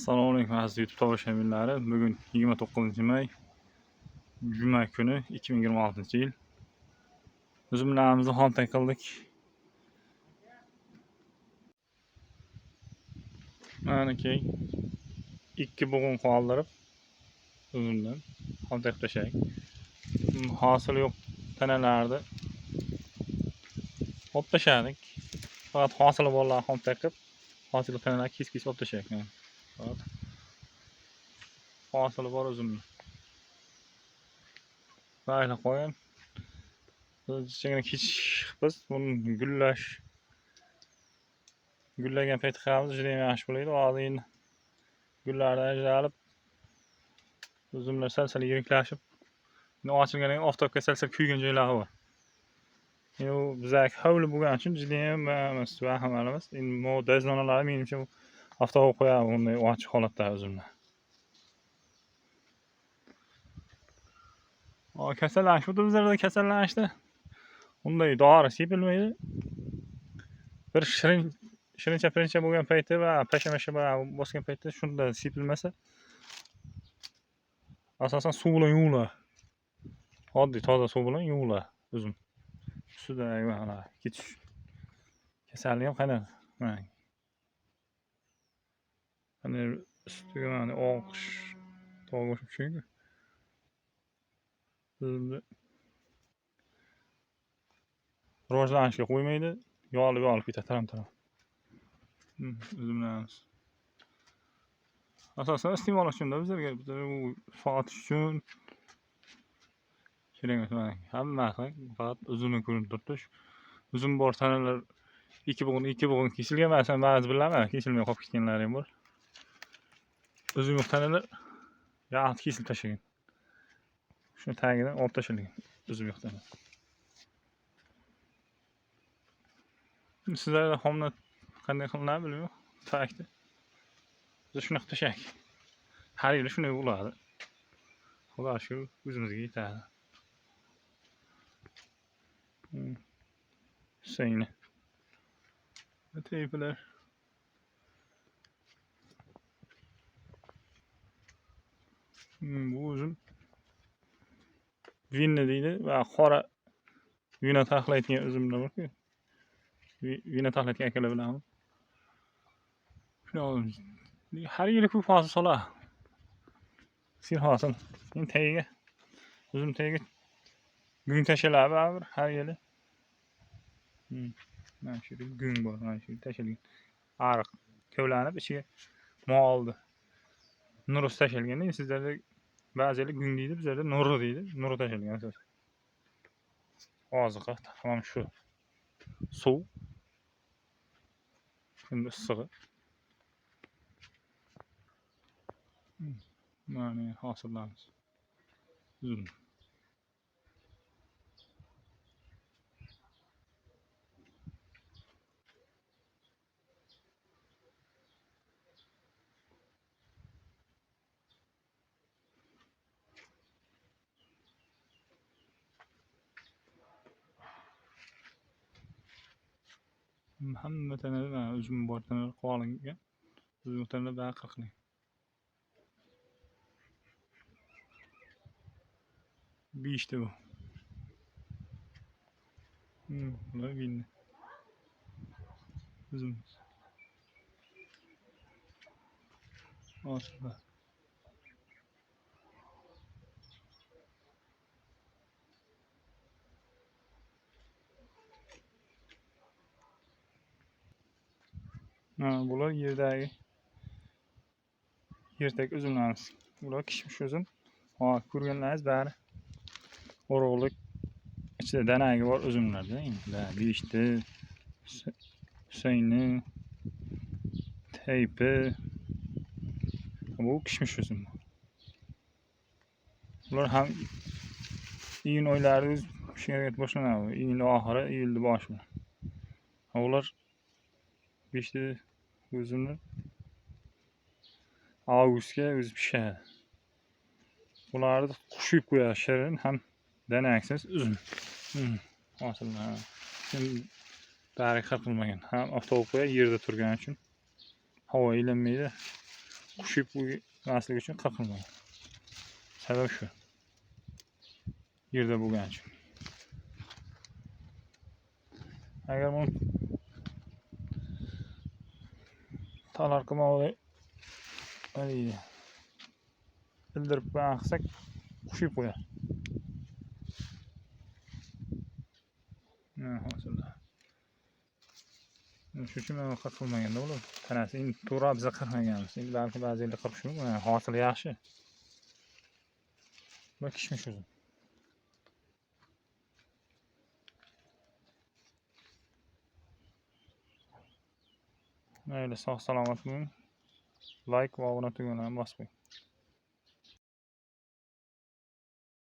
Assalomu alaykum aziz YouTube tomoshabinlari. Bugun 29 may, juma kuni, 2026-yil. Uzumlarimizni xomtak qildik. Manaki ikki bo'g'in qoldirib uzumdan xomtak qilib tashladik. Hosili yo'q tanalarni olib tashladik. Faqat hosili borlarni xomtak qilib, hosili tanalarni kesib-kesib olib tashladik. Faqat hosili bor uzumni. Mayli qo'ying. Biz kechikibmiz. Buni gullagan payt qilamiz, juda ham yaxshi bo'ladi. Hozir endi gullardan ajralib, uzumlar sal-sal yiriklashib, endi ochilgandan keyin oftobga sal-sal kuygan joylari bor. Endi u bizaki hovli bo'lgani uchun juda ham emas, vahimali emas. Endi bu dazlonalari menimcha oftobga qo'yadi bunday ochiq holatda uzumlar. Kasallanish bizlarda kasallanishdi. Unday dori sepilmaydi. Bir shirin shirincha pirincha bo'lgan payti va pasha-masha bosgan paytda shunda sepilmasa, asosan suv bilan yuviladi. Oddiy toza suv bilan yuviladi uzum. Ustida mana ketish kasallik ham qanaqa? Mana. Qanday ustiga mana oqish tog' o'xshab tushgan-ku. Uzumni rivojlanishga qo'ymaydi, yolib-yolib ketadi taram-taram. Uzumlarimiz. Asosan iste'mol uchun-da bizlarga, bizlarga u sotish uchun kerak emas. Mana hammasi faqat uzumi ko'rinib turibdi. Shu uzum bor tanalar ikki bo'g'in, ikki bo'g'in kesilgan, masalan, ba'zi bilaman, kesilmay qolib ketganlari ham bor. Uzum yo'q tanalar yaxshi kesilib tashlagan. Shuni tagidan olib tashlangan uzum yo'q tana. Sizlarda xomni qanday qilinadi bilmayman. Tagda. Biz shunaqa tashladik. Har yili shunday bo'ladi. Xudo shu o'zimizga yetadi. Husayni. Teyplar. Bu uzum vinni deydi va qora vino taxlaydigan uzumlar bor-ku. Vino taxlaydigan akalar bilaman. Shuni olamiz. Har yili ko'p hosil soladi. Sir hosil. Endi tagiga uzum tagiga gung tashaladi baribir har yili. Mana shu yerda gung bor, mana shu yerda tashalgan. Ariq kovlanib ichiga molni nuri tashalgan. Endi sizlarda ba'zilar gung deydi, bizlarda nuri deydi. Nuri tashalgan asosan. Oziqa tamom shu. Suv. Endi issig'i. Mana hosillarimiz. Uzum. Hamma tanada mana uzum bor tanalar qolingan. Uzum tanalar bari qirqilingan. Beshta bu. Bular vinni. Uzumimiz. Hosillar. Mana bular yerdagi yerdagi uzumlarimiz. Bular kishmish uzum. Hozir ko'rganlaringiz bari urug'lik ichida danagi bor uzumlarda. Endi beshta, Husayni, taypi. Bu kishmish uzum. Bular ham iyun oylarida o'z pishgan boshlanadi. Iyun oxiri, iyulni boshi. Ular beshta uzumlar avgustga o'zi pishadi. Bularni qo'shib qo'yadi shirin ham danaksiz uzum. Hosillar. Bari qirqilmagan. Ham oftobga qo'yadi, yerda turgani uchun havo ilinmaydi. Qushib qo'ymasligi uchun qirqilmagan. Sabab shu. Yerda bo'lgani uchun. Agar buni talar qilib ildirib qilsak, qushib qo'yadi. Hosillar. Shuning uchun mana qirqilmaganda bo'ladi. Tanasi endi to'g'ri biz qirqmaganmiz. Endi balki ba'zi yerda qirqish mumkin. Mana hosili yaxshi. Bu kishmish uzum. Mayli, sog' salomat bo'ling. Like va obuna tugmasini bosib qo'ying.